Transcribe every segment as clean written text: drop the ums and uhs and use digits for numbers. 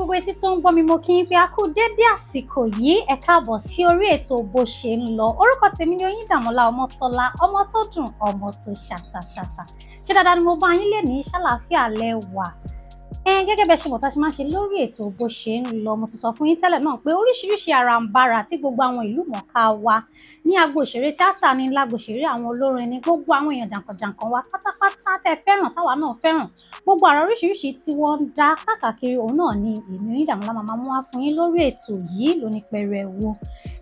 Gbogbo etí tó ń gbọ́ mi, mo kí yín pé a kú dédé àsìkò yìí. Ẹ káàbọ̀ sí orí ètò Bó Ṣe Ń Lọ. Orúkọ tèmi ni Oyíndàmọ́lá Ọmọtọ́lá, ọmọ tó dùn, ọmọ tó ṣàtàṣàtà. Ṣé dáadáa ni mo bá yín lè ní? Ṣàlàáfíà lẹ wà? Ẹ gẹ́gẹ́ bẹ́ẹ̀ ṣe mọ̀ tá a ṣe máa ń ṣe lórí ètò Bó Ṣe ń Lọ, mo ti sọ fún yín tẹ́lẹ̀ náà pé oríṣiríṣi àràǹbarà tí gbogbo àwọn ìlú mọ̀ọ́ká wa ní agbo òṣèré tíátà ní, lágbo òṣèré àwọn olórin ní, gbogbo àwọn èèyàn jàǹkànjàǹkàn wa pátápátá tẹ́ fẹ́ràn, táwa náà fẹ́ràn, gbogbo àrà oríṣiríṣi tí wọ́n ń dá káàkiri, òun náà ni èmi Oyíndàmọ́lá máa mú wá fún yín lórí ètò yìí lóní pẹrẹwu.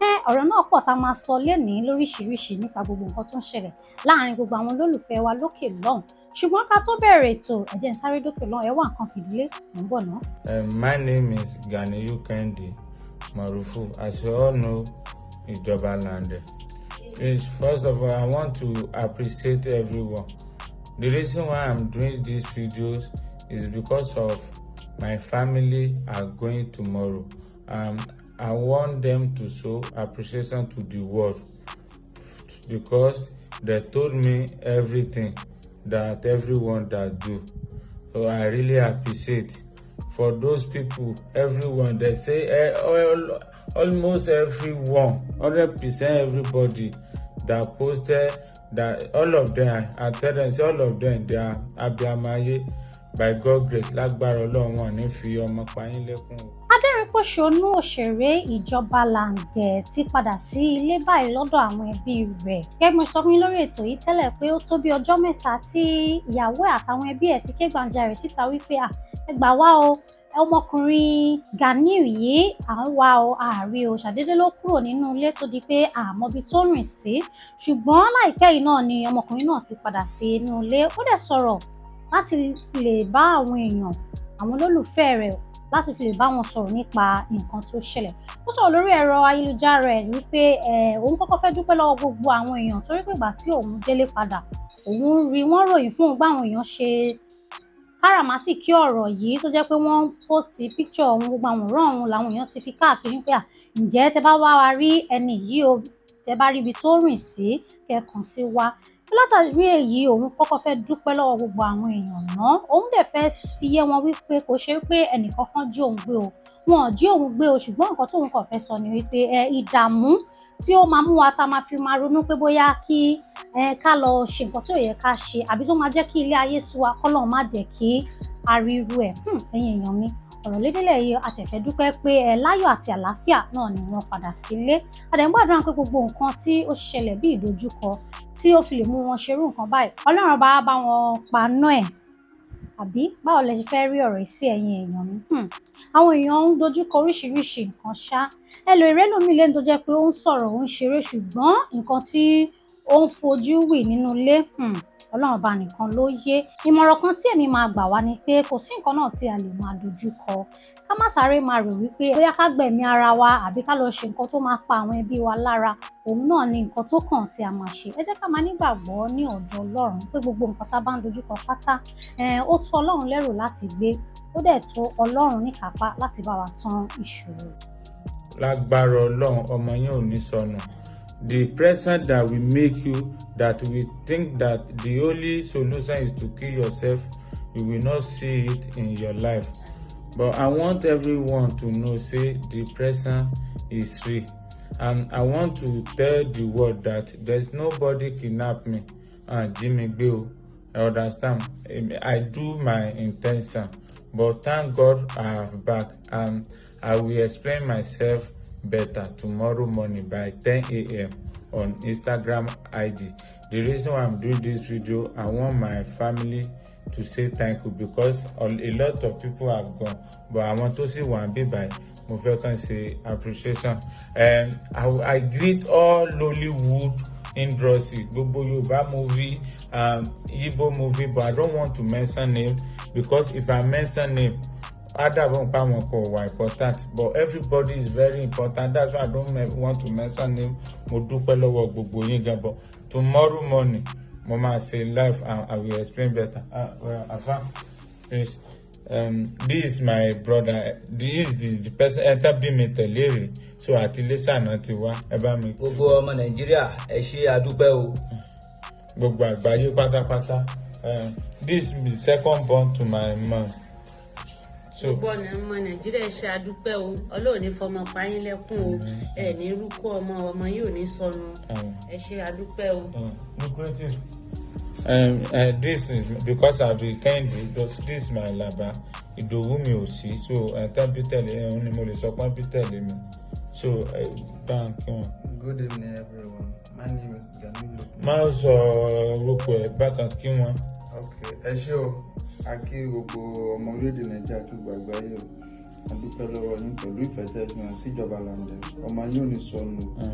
Ẹ ọ̀rọ̀ náà pọ̀ tá a máa sọ lénìí lóríṣiríṣi nípa gbogbo nǹkan tó ń ṣẹlẹ̀ láàrin gbogbo àwọn olólùfẹ́ wa lókè lọ́hùn. Ṣùgbọ́n ká tó bẹ̀rẹ̀ ètò, ẹ jẹ́ n sáré dókè lọ́hùn, ẹ wá nǹkan fìdílé, mò ń bọ̀ ná. My name is Ganiyu Kehinde Marufu. As you all know, Ijoba Lande. Please, first of all, I want to appreciate everyone. The reason why I'm doing these videos is because of my family are going tomorrow. I want them to show appreciation to the world because they told me everything that everyone that do. So I really appreciate for those people, everyone. They say almost everyone, 100% everybody that posted that, all of them, I tell them say all of them, they are abiyamaye by God grace. Lágbára Ọlọ́run, wọn ní fi ọmọ pa yín lẹ́kún o. Adẹ́rìnpòṣónú òṣèré Ìjọba Làǹdẹ̀ ti padà sí ilé báyìí lọ́dọ̀ àwọn ẹbí rẹ̀. Gẹ́gẹ́ bí mo sọ fún yín lórí ètò yìí tẹ́lẹ̀ pé ó tó bí ọjọ́ 3 tí ìyàwó ẹ̀ àtàwọn ẹbí ẹ̀ ti ké gbàǹjarè síta wípé, à, ẹ gbà wá o, ọmọkùnrin Ganiu yìí, à ń wá o, àárí o. Ṣàdédé ló kúrò nínú ilé tó di pé àmọ́bi tó rìn sí. Ṣùgbọ́n láìpẹ́ yìí náà ni ọmọkùnrin náà ti padà sí inú ilé. Ó dẹ̀ sọ̀rọ̀ láti lè bá àwọn èèyàn, àwọn olólùfẹ́ rẹ̀, láti fi lè bá wọn sọ̀rọ̀ nípa nǹkan tó ṣẹlẹ̀. Ó sọ̀rọ̀ lórí ẹ̀rọ ayélujára ẹ̀ wípé òun kọ́kọ́ fẹ́ dúpẹ́ lọ́wọ́ gbogbo àwọn èèyàn, torí pé ìgbà tí òun délé padà, òun rí wọ́n ròyìn fún òun pé àwọn èèyàn ṣe káràmásìkí ọ̀rọ̀ yìí, tó jẹ́ pé wọ́n post picture òun, gbogbo àwòrán òun làwọn èèyàn ti fi káàkiri pé à, ǹjẹ́ tẹ bá wá wa rí ẹni yìí o, tẹ bá rí ibi tó rìn sí, kẹ́ kàn sí wa. Látàrí èyí, òun kọ́kọ́ fẹ́ dúpẹ́ lọ́wọ́ gbogbo àwọn èèyàn náà. Òun dẹ̀ fẹ́ fi yé wọn wípé kò ṣe pé ẹnìkankan jí òun gbé o, wọn ò jí òun gbé o. Ṣùgbọ́n nǹkan tóun kàn fẹ́ sọ ni wípé ìdààmú tí ó máa mú wa tá a máa fi máa ronú pé bóyá kí ká lọ ṣe nǹkan tí ò yẹ ká ṣe, àbí tó máa jẹ́ kí ilé ayé sú wa, kọ́lọ́run má jẹ́ kí a rí irú ẹ̀. Ẹ̀yin èèyàn mi, ọ̀rọ̀ lédèlẹ̀ yìí, a tẹ̀fẹ́ dúpẹ́ pé láyọ̀ àti àlàáfíà náà ni wọ́n padà sílé. A dẹ̀ ń gbàdúrà pé gbogbo nǹkan tí ó ṣẹlẹ̀ bí ìdojúkọ tí ó fi lè mú wọn ṣerú nǹkan báyìí, Ọlọ́run bá bá wọn paná ẹ̀. Àbí báwo lẹ ṣe fẹ́ rí ọ̀rọ̀ yìí sí, ẹ̀yin èèyàn mi? Àwọn èèyàn ń dojúkọ oríṣiríṣi nǹkan ṣá. Ẹ lè rí ẹlòmíì lẹ́nu tó jẹ́ pé ó ń sọ̀rọ̀, ó ń ṣeré, ṣùgbọ́n nǹkan tí ó ń fojú wì nínú ilé, Ọlọ́run ọba nìkan ló yé. Ìmọ̀ràn kan tí èmi máa gbà wá ni pé kò sí nǹkan náà tí a lè máa dojúkọ, ká má sáré máa rò wípé bóyá ká gbẹ̀mí ara wa àbí ká lọ ṣe nǹkan tó máa pa àwọn ẹbí wa lára, òun náà ni nǹkan tó kàn tí a máa ṣe. Ẹ jẹ́ ká máa nígbàgbọ́ ní ọ̀dọ̀ Ọlọ́run pé gbogbo nǹkan tá a bá ń dojúkọ pátá, ó tó Ọlọ́run lẹ́rù láti gbé, ó dẹ̀ tó Ọlọ́run níkápá láti bá wa tán ìṣòro. Lágbára Ọlọ́run, ọmọ yín ò ní sọnù. The pressure that will make you that will think that the only solution is to kill yourself, you will not see it in your life. But I want everyone to know say the pressure is real, and I want to tell the world that there's nobody kidnap me and jí mi gbé o. I understand. I do my intention, but thank God I have back, and I will explain myself better tomorrow morning by 10 a.m. on Instagram ID. The reason why I'm doing this video, I want my family to say thank you because a lot of people have gone, but àwọn tó sì wà níbí báyìí, mo fẹ́ kàn ṣe appreciation. I greet all Nollywood industry, gbogbo Yorùbá movie, Igbo movie, but I don't want to mention name because if I mention name, á dàbọ̀ pé àwọn kò wà important, but everybody is very important. That's why I don't want to mention name. Mo dúpẹ́ lọ́wọ́ gbogbo yín gan, but tomorrow morning mo máa ṣe live and I will explain better. Well, afa, please, this is my brother. This is the person ẹ tán bí mi tẹ̀lé rè so, àti Iléṣà náà ti wá. Ẹ bá mi. Gbogbo ọmọ Nàìjíríà, ẹ ṣé, adúpẹ́ o. Gbogbo àgbáyé pátápátá. This is the second born to my mom. So Gbogbo ọ̀nà ọmọ Nàìjíríà, ṣe àdúpẹ́ o. Ọlọ́run ní fọmọ pa yín lẹ́kún o. Ẹ ní rúkú ọmọ, ọmọ yìí ò ní sọnù. Ẹ ṣe àdúpẹ́ o. Lucrative. This is because I be Kẹ́hìndé, this is my laba. Ìdòwú mi ò sí, so tán bí tẹ̀lé ẹ̀ ni mo lè sọ pé bí tẹ̀lé mi. So bá ń kí wọn. Good evening, everyone. My name is Gani Lukman. Má sọ orúkọ ẹ̀ bákan, kí wọn. Okay, ẹ ṣé o, a kí gbogbo ọmọ orílẹ̀-èdè Nàìjíríà, kí gbogbo àgbáyé o. A dúpẹ́ lọ́wọ́ yín pẹ̀lú ìfẹ́ tẹ́ ẹ fi hàn síjọba Làǹdẹ̀. Ọmọ yín ò ní sọnù, wọn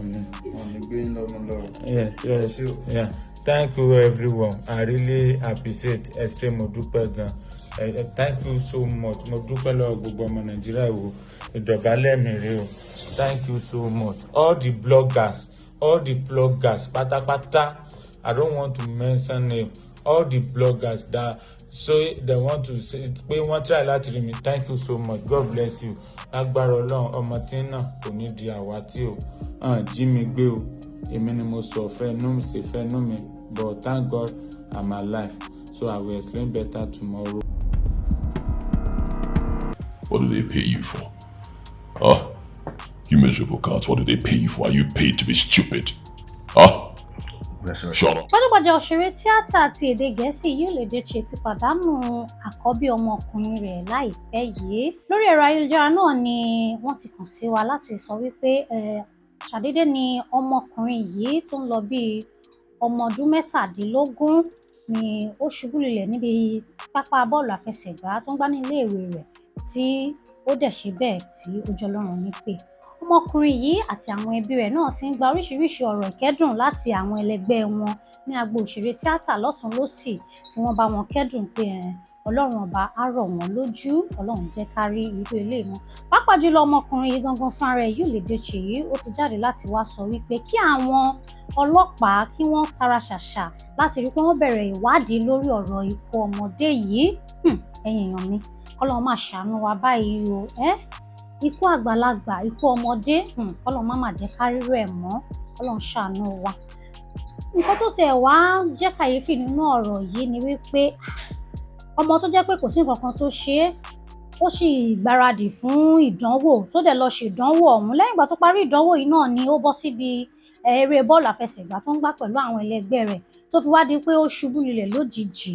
ò ní gbé yín lọ́mọ lọ́wọ́. Yes. Ẹ ṣé o. Yeah. Thank you, everyone. I really appreciate. Ẹ ṣé, mo dúpẹ́ gan. Thank you so much. Mo dúpẹ́ lọ́wọ́ gbogbo ọmọ Nàìjíríà wo. Ìdọ̀bálẹ̀ mi rèé o. Thank you so much. All the bloggers, all the bloggers pátápátá. I don't want to mention name. All the bloggers that say they want to say pé wọ́n try láti rí mi. Thank you so much. God bless you. Lágbára Ọlọ́run, ọmọ tí náà kò ní di àwátì o. Hàn jí mi gbé o. Èmi ni mo sọ fẹ́ nú mi ṣe fẹ́ nú mi, but thank God I'm alive, so I will explain better tomorrow. What do they pay you for? Huh? You miserable cards, what do they pay you for? Are you paid to be stupid? Huh? Shut up. Gbajúgbajà òṣèré tíátà ti èdè Gẹ̀ẹ́sì Yul Edochie ti pàdánù àkọ́bí ọmọkùnrin rẹ̀ láìpẹ́ yìí. Lórí ẹ̀rọ ayélujára náà ni wọ́n ti kàn sí wa láti sọ wípé ṣàdédé ni ọmọkùnrin yìí tó ń lọ bíi ọmọ ọdún 17 ni ó ṣubú lulẹ̀ níbi pápá bọ́ọ̀lù àfẹsẹ̀gbá tó ń gbá ní iléèwé rẹ̀, tí ó dẹ̀ ṣe bẹ́ẹ̀ tí ó jẹ́ Ọlọ́run nípè. Ọmọkùnrin yìí àti àwọn ẹbí rẹ̀ náà ti ń gba oríṣiríṣi ọ̀rọ̀ ìkẹ́dùn láti àwọn ẹlẹgbẹ́ wọn ní agbo òṣèré tíátà lọ́tùn lósì, tí wọ́n bá wọn kẹ́dùn pé Ọlọ́run ọba á rọ̀ wọ́n lójú, Ọlọ́run jẹ́ ká rí irú eléyìí mọ́. Pàápàá jùlọ, ọmọkùnrin yìí gangan fúnra rẹ̀, Yul Edochie yìí, ó ti jáde láti wá sọ wípé kí àwọn ọlọ́pàá kí wọ́n tara ṣàṣà láti rí pé wọ́n bẹ̀rẹ̀ ìwádìí lórí ọ̀rọ̀ ikú ọmọdé yìí. Ẹ̀yin èèyàn mi, kọ́lọ́run máa ṣàánú wa báyìí o. Ẹ́ ikú àgbàlagbà, ikú ọmọdé, kọ́lọ́run má má jẹ́ ká rírú ẹ̀ mọ́. Kọ́lọ́run ṣàánú wa. Nǹkan tó tiẹ̀ wá jẹ́ kàyéfì nínú ọ̀rọ̀ yìí ni wípé ọmọ tó jẹ́ pé kò sí nǹkan kan tó ṣe é, ó sì gbáradì fún ìdánwò, tó dẹ̀ lọ ṣèdánwò ọ̀hún. Lẹ́yìn ìgbà tó parí ìdánwò yìí náà ni ó bọ́ síbi eré bọ́ọ̀lù àfẹsẹ̀gbá tó ń gbá pẹ̀lú àwọn ẹlẹgbẹ́ rẹ̀, tó fi wá di pé ó ṣubú lulẹ̀ lójijì.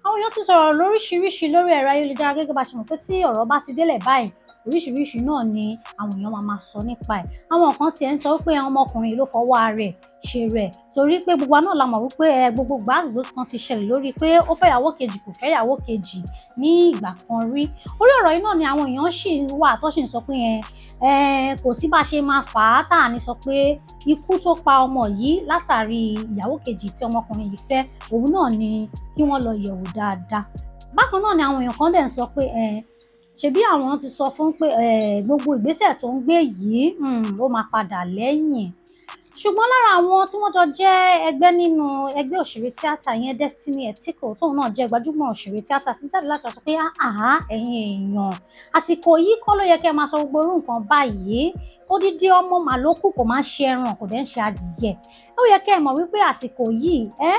Àwọn èèyàn ti sọ̀rọ̀ lóríṣiríṣi lórí ẹ̀rọ ayélujára. Gẹ́gẹ́ bá ṣe mọ̀ pé tí ọ̀rọ̀ bá ti délẹ̀ báyìí, oríṣiríṣi náà ni àwọn èèyàn máa máa sọ nípa ẹ̀. Àwọn kan tiẹ̀ ń sọ pé ọmọkùnrin yìí ló fọwọ́ ara ẹ̀ ṣe rẹ̀, torí pé gbogbo wa náà la mọ̀ wípé gbogbo gbàgbós kan ti ṣẹlẹ̀ lórí pé ó fẹ́yàwó kejì, kò fẹ́yàwó kejì ní ìgbà kan rí. Orí ọ̀rọ̀ yìí náà ni àwọn èèyàn ṣì wà tó sì ń sọ pé ẹ ẹ kò sí bá ṣe máa fà á tà ní sọ pé ikú tó pa ọmọ yìí látàrí ìyàwó kejì tí ọmọkùnrin yìí fẹ́, òun náà ni kí wọ́n lọ yẹ̀wò dáadáa. Bákan náà ni àwọn èèyàn kan dẹ̀ ń sọ pé ṣebí àwọn ti sọ fún pé gbogbo ìgbésẹ̀ tó ń gbé yìí, ó máa padà lẹ́yìn. Ṣùgbọ́n lára àwọn tí wọ́n jọ jẹ́ ẹgbẹ́ nínú ẹgbẹ́ òṣèré tíátà yẹn, Destiny Etiko, tóun náà jẹ́ gbajúmọ̀ òṣèré tíátà, ti jáde láti sọ pé, àhá, ẹ̀yin èèyàn, àsìkò yìí kọ́ ló yẹ kẹ́ ẹ máa sọ gbogbo irú nǹkan báyìí. Odidi ọmọ màlókù, kò máa ń ṣe ẹran, kò dẹ̀ ń ṣe adìyẹ. Ó yẹ kẹ́ ẹ mọ̀ wípé àsìkò yìí ẹ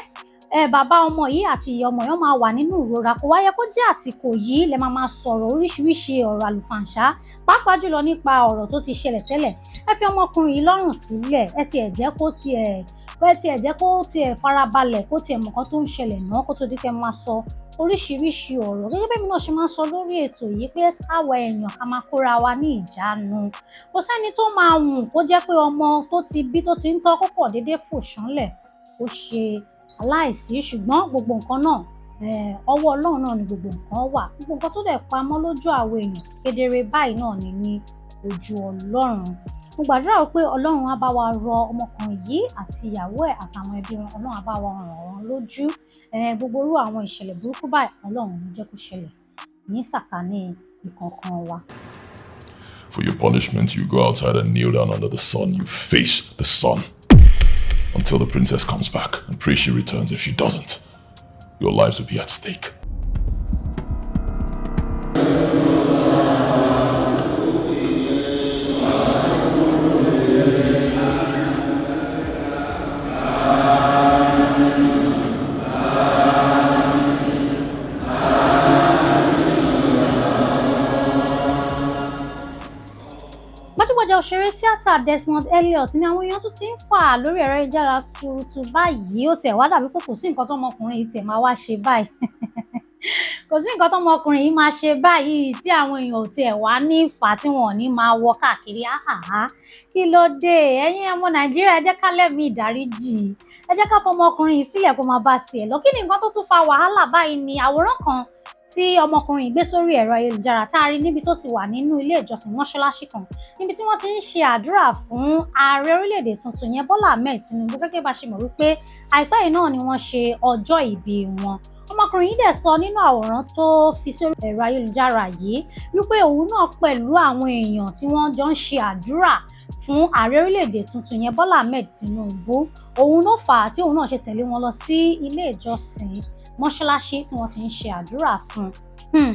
ẹ bàbá ọmọ yìí àti ìyá ọmọ yẹn máa wà nínú ìrora. Kò wá yẹ kó jẹ́ àsìkò yìí lẹ máa máa sọ̀rọ̀ oríṣiríṣi ọ̀rọ̀ àlùfàǹṣá, pàápàá jùlọ nípa ọ̀rọ̀ tó ti ṣẹlẹ̀ tẹ́lẹ̀. Ẹ fi ọmọkùnrin yìí lọ́rùn sílẹ̀. Ẹ tiẹ̀ jẹ́ kó tiẹ̀ farabalẹ̀, kó tiẹ̀ mọ̀ nǹkan tó ń ṣẹlẹ̀ náà, kó tó di kẹ́ máa sọ oríṣiríṣi ọ̀rọ̀. Gẹ́gẹ́ bí èmi náà ṣe máa ń sọ lórí ètò yìí pé káwa èèyàn ká máa kóra wa ní ìjánu. Kò sẹ́ni tó máa wùn kó jẹ́ pé ọmọ tó ti bí, tó ti ń tọ́, kó kọ̀ déédéé fò ṣánlẹ̀, ó ṣe aláìsí. Ṣùgbọ́n gbogbo nǹkan náà, ọwọ́ Ọlọ́run náà ni gbogbo nǹkan wà. Gbogbo nǹkan tó dẹ̀ pamọ́ lójú àwọn èèyàn, kedere báyìí náà ni ní ojú Ọlọ́run. Mo gbàdúrà pé Ọlọ́run á bá wa rọ ọmọkùnrin yìí àti ìyàwó ẹ̀ àtàwọn ẹbí wọn. Ọlọ́run á bá wa ràn wọ́n lójú. Gbogbo irú àwọn ìṣẹ̀lẹ̀ burúkú báyìí, Ọlọ́run ò ní jẹ́ kó ṣẹlẹ̀ ní sàkání ìkọ̀ọ̀kan wa. For your punishment, you go outside and kneel down under the sun. You face the sun until the princess comes back, and pray she returns. If she doesn't, your lives will be at stake. tíátà Desmond Elliot ní àwọn èèyàn tún ti ń fà lórí ẹ̀rọ ayélujára tuntun báyìí. Ó tiẹ̀ wá dàbí pé kò sí nǹkan tọmọkùnrin yìí tiẹ̀ máa wá ṣe báyìí, kò sí nǹkan tọmọkùnrin yìí máa ṣe báyìí tí àwọn èèyàn ò tiẹ̀ wá ní fà tí wọn ò ní máa wọ káàkiri. Áhàhá, kí ló dé? Ẹ̀yin ọmọ Nàìjíríà, ẹ jẹ́ ká lẹ́mìí ìdáríjì, ẹ jẹ́ ká fọmọkùnrin yìí sílẹ̀ kó máa bá tiẹ̀ lọ. Kí ni nǹkan tó tún fa wàhálà báyìí? Ni àwòrán kan tí ọmọkùnrin yìí gbé sórí ẹ̀rọ ayélujára tá a rí níbi tó ti wà nínú ilé ìjọsìn mọ́ṣáláṣí kan, níbi tí wọ́n ti ń ṣe àdúrà fún ààrẹ orílẹ̀-èdè tuntun yẹn, Bọ́lá Ahmed Tinubu. Gẹ́gẹ́ bá ṣe mọ̀ wípé àìpẹ́ yìí náà ni wọ́n ṣe ọjọ́ ìbí wọn, ọmọkùnrin yìí dẹ̀ sọ nínú àwòrán tó fi sórí ẹ̀rọ ayélujára yìí wípé òun náà pẹ̀lú àwọn èèyàn tí wọ́n jọ ń ṣe àdúrà fún ààrẹ orílẹ̀-èdè tuntun yẹn, Bọ́lá Ahmed Tinubu, òun ló fà á tí òun náà ṣe tẹ̀lé wọn lọ sí ilé ìjọsìn mọ́ṣáláṣí tí wọ́n ti ń ṣe àdúrà fún un.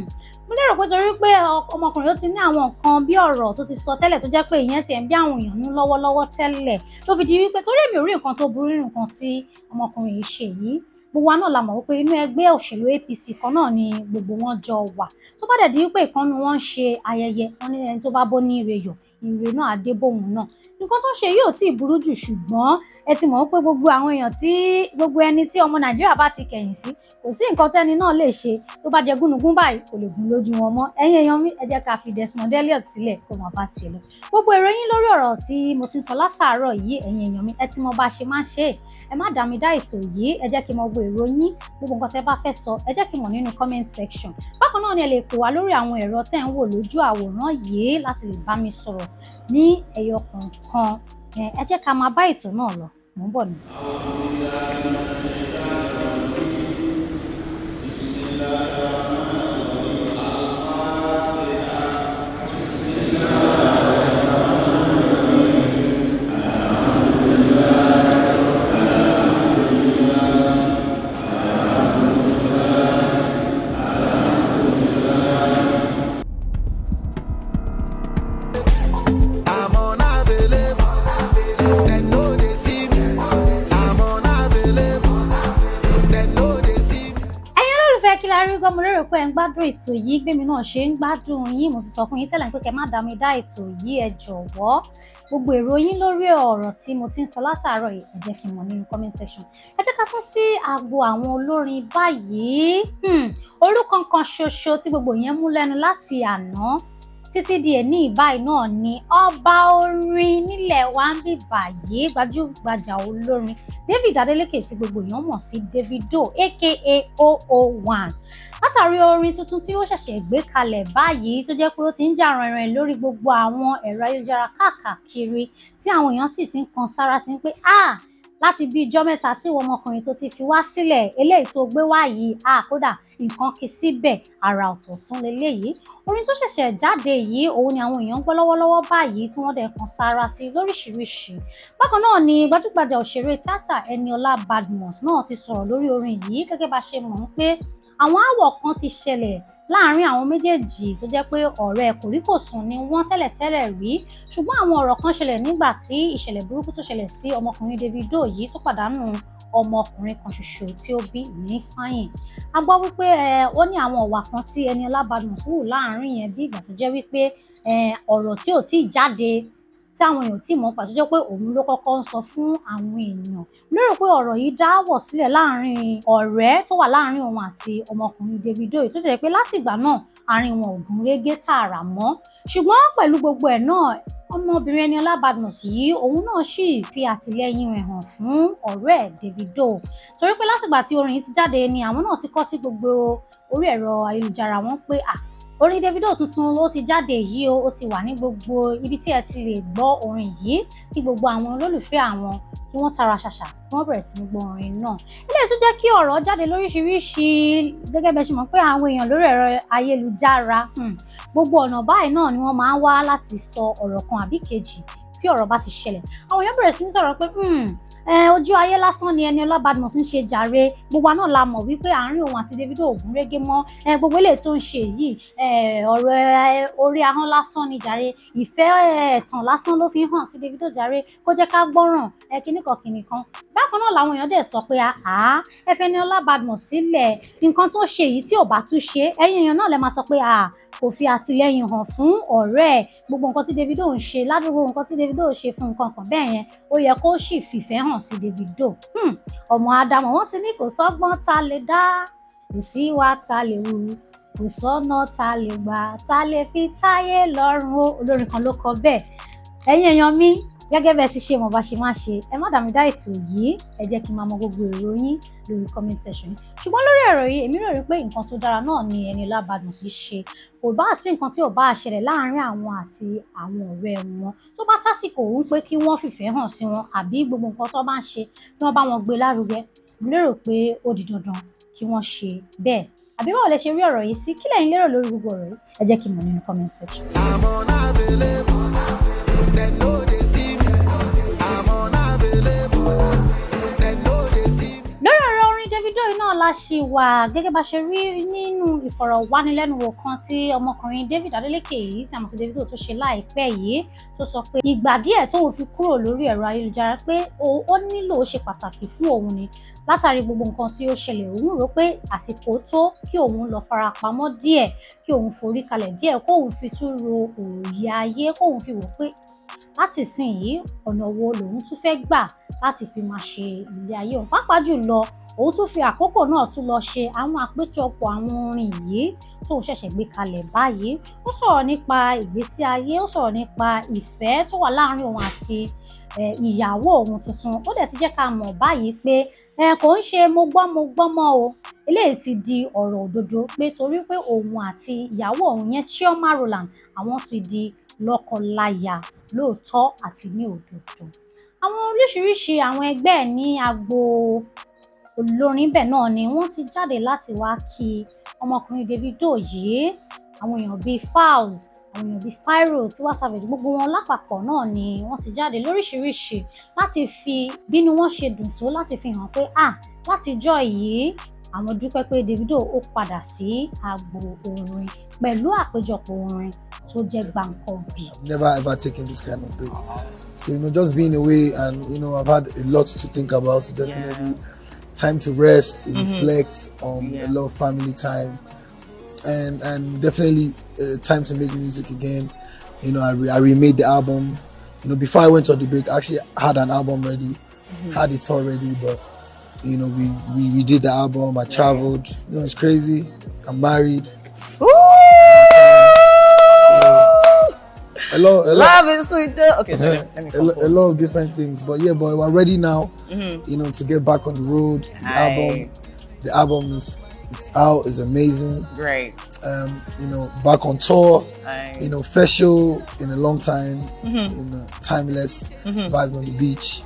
Mo lérò pé torí pé ọmọkùnrin ó ti ní àwọn nǹkan bí ọ̀rọ̀ tó ti sọ tẹ́lẹ̀ tó jẹ́ pé ìyẹn tiẹ̀ ń bí àwọn èèyàn nú lọ́wọ́lọ́wọ́ tẹ́lẹ̀ ló fi di wípé, torí èmi ò rí nǹkan tó burú nínú nǹkan tí ọmọkùnrin yìí ṣe yìí. Gbogbo wa náà la mọ̀ wípé inú ẹgbẹ́ òṣèlú APC kan náà ni gbogbo wọn jọ wà. Tó bá dẹ̀ di wípé ìkànnì wọn ń ṣe ayẹyẹ wọn ní ẹni tó bá bó ní ire yọ̀, ire náà á dé bóun náà. Nǹkan tó ń ṣe yìí ò tí ì burú jù, ṣùgbọ́n ẹ ti mọ̀ wípé gbogbo àwọn èèyàn tí gbogbo ẹni tí ọmọ Nàìjíríà bá ti kẹ̀yìn sí, kò sí nǹkan tẹ́ni náà lè ṣe. Tó bá jẹ gúnugún báyìí, kò lè gún lójú wọn mọ́. Ẹ̀yin èèyàn mi, ẹ jẹ́ ká fi Desmond Elliot sílẹ̀ kó máa bá tiẹ̀ lọ. Gbogbo èrò yín lórí ọ̀rọ̀ tí mo ti ń sọ látàárọ̀ yìí, ẹ̀yin èèyàn mi, ẹ ti mọ bá a ṣe máa ń ṣe é. Ẹ má dá mi dá ètò yìí, ẹ jẹ́ kí n mọ gbogbo èrò yín. Gbogbo nǹkan tẹ́ bá fẹ́ sọ, ẹ jẹ́ kí n mọ̀ nínú comment section. Bákan náà ni ẹ lè pè wá lórí àwọn ẹ̀rọ tẹ́ ń wò lójú àwòrán yìí láti lè bá mi sọ̀rọ̀ ní ẹyọ kọ̀ọ̀kan. Ẹ jẹ́ ká máa bá ètò náà lọ, mò ń bọ̀ nù. I'm unavailable. They know they see me. I'm unavailable. They know they see me. Ẹ̀yin olólùfẹ́ Kí la rí gbọ́, mo lérò pé ẹ ń gbádùn ètò yìí gbémi náà ṣe ń gbádùn yín. Mo ti sọ fún yín tẹ́lẹ̀ pé kẹ́ má dá mi dá ètò yìí, ẹ jọ̀wọ́. Gbogbo èrò yín lórí ọ̀rọ̀ tí mo ti ń sọ látàárọ̀ yìí, ẹ jẹ́ kí n mọ̀ nínú comment section. Ẹ jẹ́ ká sún sí agbo àwọn olórin báyìí. Orúkọ kan ṣoṣo tí gbogbo yẹn mú lẹ́nu láti àná títí di èní ìbáyìí náà ni ọba orin nílẹ̀ wa ń bì báyìí, gbajúgbajà olórin David Adeleke tí gbogbo èèyàn mọ̀ sí Davido, aka 001, látàrí orin tuntun tí ó ṣẹ̀ṣẹ̀ gbé kalẹ̀ báyìí tó jẹ́ pé ó ti ń jà rìnrìn lórí gbogbo àwọn ẹ̀rọ ayélujára káàkiri, tí àwọn èèyàn sì ti ń kan sára sí pé, ah, láti bí ijọ́ mẹ́ta tí ìwọ ọmọkùnrin tó ti fi wá sílẹ̀, eléyìí tó gbé wá yìí, ah, kódà nǹkan kì í síbẹ̀, àrà ọ̀tọ̀ tún leléyìí. Orin tó ṣẹ̀ṣẹ̀ jáde yìí, òun ni àwọn èèyàn ń gbọ́ lọ́wọ́lọ́wọ́ báyìí tí wọ́n dẹ̀ kan sára sí lóríṣiríṣi. Bákan náà ni gbajúgbajà òṣèré tíátà Ẹniọlá Badmus náà ti sọ̀rọ̀ lórí orin yìí. Gẹ́gẹ́ bá ṣe mọ̀ pé àwọn aáwọ̀ kan ti ṣẹlẹ̀ láàárín àwọn méjèèjì, tó jẹ́ pé ọ̀rẹ́ kòríkòsùn ni wọ́n tẹ́lẹ̀tẹ́lẹ̀ rí, ṣùgbọ́n àwọn ọ̀rọ̀ kan ṣẹlẹ̀ nígbà tí ìṣẹ̀lẹ̀ burúkú tó ṣẹlẹ̀ sí ọmọkùnrin Davido yìí tó pàdánù ọmọkùnrin kan ṣoṣo tí ó bí ní Fáyìn. A gbọ́ wípé ó ní àwọn ọ̀wà kan tí Ẹniọlá Badmus hù láàárín yẹn, bí ìgbà tó jẹ́ wípé ọ̀rọ̀ tí ò tí ì jáde tí àwọn èèyàn tí mọ̀ pàtó jẹ́ pé òun ló kọ́kọ́ ń sọ fún àwọn èèyàn. Lérò pé ọ̀rọ̀ yìí dáwọ̀ sílẹ̀ láàrin ọ̀rẹ́ tó wà láàrin òun àti ọmọkùnrin Davido yìí, tó jẹ́ pé láti ìgbà náà àárín wọn ò gún régé tààrà mọ́. Ṣùgbọ́n pẹ̀lú gbogbo ẹ̀ náà, ọmọbìnrin Ẹniọlá Badmus yìí, òun náà sì fi àtìlẹ́yìn rẹ̀ hàn fún ọ̀rẹ́ ẹ̀ Davido, torí pé látìgbà tí orin yìí ti jáde ni àwọn náà ti kọ sí gbogbo orí ẹ̀rọ ayélujára wọn pé, à, orin Davido tuntun ó ti jáde yìí o, ó ti wà ní gbogbo ibi tí ẹ ti lè gbọ́ orin yìí, kí gbogbo àwọn olólùfẹ́ àwọn kí wọ́n tara ṣàṣà kí wọ́n bẹ̀rẹ̀ sí ní gbọ́ orin náà. Eléyìí tún jẹ́ kí ọ̀rọ̀ jáde lóríṣiríṣi. Gẹ́gẹ́ bẹ́ẹ̀ ṣe mọ̀ pé àwọn èèyàn lórí ẹ̀rọ ayélujára, gbogbo ọ̀nà báyìí náà ni wọ́n máa ń wá láti sọ ọ̀rọ̀ kan àbí kejì tí ọ̀rọ̀ bá ti ṣẹlẹ̀. Àwọn èèyàn bẹ̀rẹ̀ sí ní sọ̀rọ̀ pé, ojú ayé lásán ni Ẹniọlá Badmus ń ṣe jàre, gbogbo wa náà la mọ̀ wípé àárín òun àti Davido ò gún régé mọ́. Gbogbo eléyìí tó ń ṣe yìí, ọ̀rọ̀ orí ahọ́n lásán ni jàre, ìfẹ́ ẹ̀tàn lásán ló fi ń hàn sí Davido jàre, kó jẹ́ ká gbọ́ràn kíníkan kíníkan. Bákan náà làwọn èèyàn dẹ̀ sọ pé, àá, ẹ fẹ́ Ẹniọlá Badmus sílẹ̀, nǹkan tó ṣe yìí tí ò bá tún ṣe, ẹ̀yin èèyàn náà lè máa sọ pé, à, Kò fi àtìlẹ́yìn hàn fún ọ̀rẹ́ ẹ̀. Gbogbo nǹkan tí Davido ń ṣe ládùúgbò, nǹkan tí Davido ṣe fún nǹkan kan bẹ́ẹ̀ yẹn, ó yẹ kó sì fìfẹ́ hàn sí Davido. Ọmọ Ádámọ̀, wọ́n ti ní kò sọ́gbọ́n ta lè dá, kò sí wá ta lè wù, kò sọ́nà ta lè gbà ta lè fi táyé lọ́rùn o. Olórin kan ló kọ bẹ́ẹ̀. Ẹ̀yin èèyàn mi, gẹ́gẹ́ bẹ́ẹ̀ ti ṣe mọ̀ bá ṣe máa ṣe, ẹ má dàmí dá ètò yìí. Ẹ jẹ́ kí n máa mọ gbogbo èrò yín lórí comment section yìí. Ṣùgbọ́n lórí ọ̀rọ̀ yìí, èmi rò rí pé nǹkan tó dára náà ni Ẹniọlá Badmus ṣe. Kò bá sí nǹkan tí ò bá ṣẹlẹ̀ láàárín àwọn àti àwọn ọ̀rẹ́ wọn, tó bá tásìkò òun pé kí wọ́n fìfẹ́ hàn sí wọn, àbí gbogbo nǹkan tó bá ń ṣe, kí wọ́n bá wọn gbé lárugẹ, mo lérò pé ó di dandan kí wọ́n ṣe bẹ́ẹ̀. Àbí báwo lẹ ṣe rí ọ̀rọ̀ yìí sí? Kí lẹ̀yin lérò lórí gbogbo ọ̀rọ̀ yìí? Ẹ jẹ́ kí n mọ̀ nínú comment section. I'm unavailable. They no dey see me. I'm unavailable. They no dey see me. Lórí ọ̀rọ̀ orin Davido yìí náà la ṣì wà. Gẹ́gẹ́ bá ṣe rí nínú ìfọ̀rọ̀wánilẹ́nuwò kan tí ọmọkùnrin David Adeleke yìí tí a mọ̀ sí Davido tó ṣe láìpẹ́ yìí, tó sọ pé ìgbà díẹ̀ tóun fi kúrò lórí ẹ̀rọ ayélujára, pé ó nílò, ó ṣe pàtàkì fún òun ni. Látàrí gbogbo nǹkan tí ó ṣẹlẹ̀, òun rò pé àsìkò tó kí òun lọ farapamọ́ díẹ̀, kí òun forí kalẹ̀ díẹ̀, kóun fi tún ro òye ayé, kóun fi wò pé láti sìn yìí, ọ̀nà wo lòun tún fẹ́ gbà láti fi máa ṣe ilé ayé òun. Pàápàá jùlọ, òun tún fi àkókò náà tún lọ ṣe àwọn àpéjọpọ̀ àwọn orin yìí tóun ṣẹ̀ṣẹ̀ gbé kalẹ̀ báyìí. Ó sọ̀rọ̀ nípa ìgbésí ayé, ó sọ̀rọ̀ nípa ìfẹ́ tó wà láàárín òun àti ìyàwó òun tuntun. Ó dẹ̀ ti jẹ́ ká mọ̀ báyìí pé kò ń ṣe mo gbọ́ mo gbọ́ mọ́ o, eléyìí ti di ọ̀rọ̀ òdodo, pé torí pé òun àti ìyàwó òun yẹn, Chioma Rowland, àwọn ti di lọ́kọláya lóòótọ́ àti ní òdodo. Àwọn oríṣiríṣi àwọn ẹgbẹ́ ẹ̀ ní agbo olórin bẹ́ẹ̀ náà ni wọ́n ti jáde láti wá kí ọmọkùnrin Davido yìí. Àwọn èèyàn bíi Falz, àwọn èèyàn bíi Spyro, Tiwa Savage, gbogbo wọn lápapọ̀ náà ni wọ́n ti jáde lóríṣiríṣi láti fi bínú wọn ṣe dùn tó, láti fi hàn pé ah, látijọ́ yìí, àwọn dúpẹ́ pé Davido ó padà sí agbo orin pẹ̀lú àpéjọpọ̀ orin tó jẹ́ gbàǹkangbì. I've never ever taken this kind of break. So, just being away and, I've had a lot to think about. So definitely time to rest, reflect, a lot of family time, and definitely time to make music again. I remade the album. Before I went on the break, I actually had an album ready, had it already, but we redid the album. I traveled. It's crazy. I'm married. Ooh! A lot, Love is sweet. Okay, sorry. Let me a compose. Lot of different things. But yeah, but we're ready now to get back on the road. The Aye. album is out, is amazing. Great. Back on tour. Aye. First show in a long time, in the timeless vibes on the beach.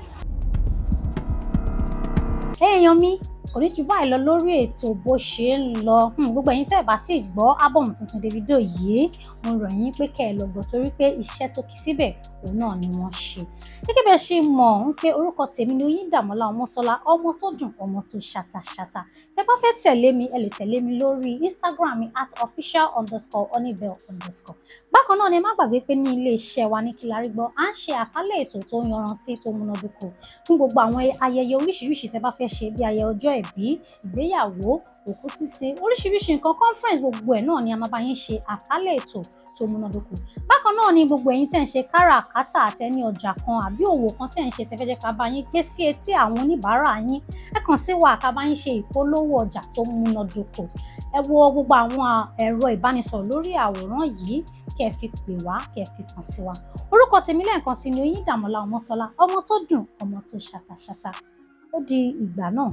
Èèyàn mi, kò ní ju báyìí lọ lórí ètò bó ṣe ń lọ. Gbogbo ẹ̀yin tẹ́ ẹ̀ bá tí ì gbọ́ ábọ̀mù tuntun Davido yìí, mo rọ̀ yín pé kẹ́ ẹ lọ gbọ́, torí pé iṣẹ́ tó kí síbẹ̀ òun náà ni wọ́n ṣe. Gẹ́gẹ́ bẹ́ẹ̀ ṣe mọ̀ ń pé orúkọ tèmi ni Oyíndàmọ́lá Ọmọ́tọ́lá, ọmọ tó dùn, ọmọ tó ṣàtàṣàtà. Tẹ́ bá fẹ́ tẹ̀lé mi, ẹ lè tẹ̀lé mi lórí Instagram mi @official_honeybell_. Bákan náà ni ẹ má gbàgbé pé ní ilé iṣẹ́ wa ní Kílárí Gbọ́, à ń ṣe àkálẹ̀ ètò tó yanrantí, tó múnádóko fún gbogbo àwọn ayẹyẹ oríṣiríṣi tẹ́ bá fẹ́ ṣe, bí ayẹyẹ ọjọ́ ìbí, ìgbéyàwó, òkú sísin, oríṣiríṣi nǹkan, conference, gbogbo ẹ̀ náà ni a máa bá yín ṣe àkálẹ̀ ètò tó múnádóko. Bákan náà ni gbogbo ẹ̀yin tẹ́ ń ṣe káràkátà, àtẹní ọjà kan àbí òwò kan tẹ́ ń ṣe, tẹ́ fẹ́ jẹ́ ká bá yín gbé sí etí àwọn oníbàárà yín, ẹ kàn sí wa ká bá yín ṣe ìpolówó ọjà tó múnádóko. Ẹ wo gbogbo àwọn ẹ̀rọ ìbánisọ̀rọ̀ lórí àwòrán yìí, kẹ́ ẹ fi pè wá, kẹ́ ẹ fi kàn sí wa. Orúkọ tèmi lẹ́ẹ̀kan sí ni Oyíndàmọ́lá Ọmọ́tọ́lá, ọmọ tó dùn, ọmọ tó ṣàtàṣàtà. Ó di ìgbà náà.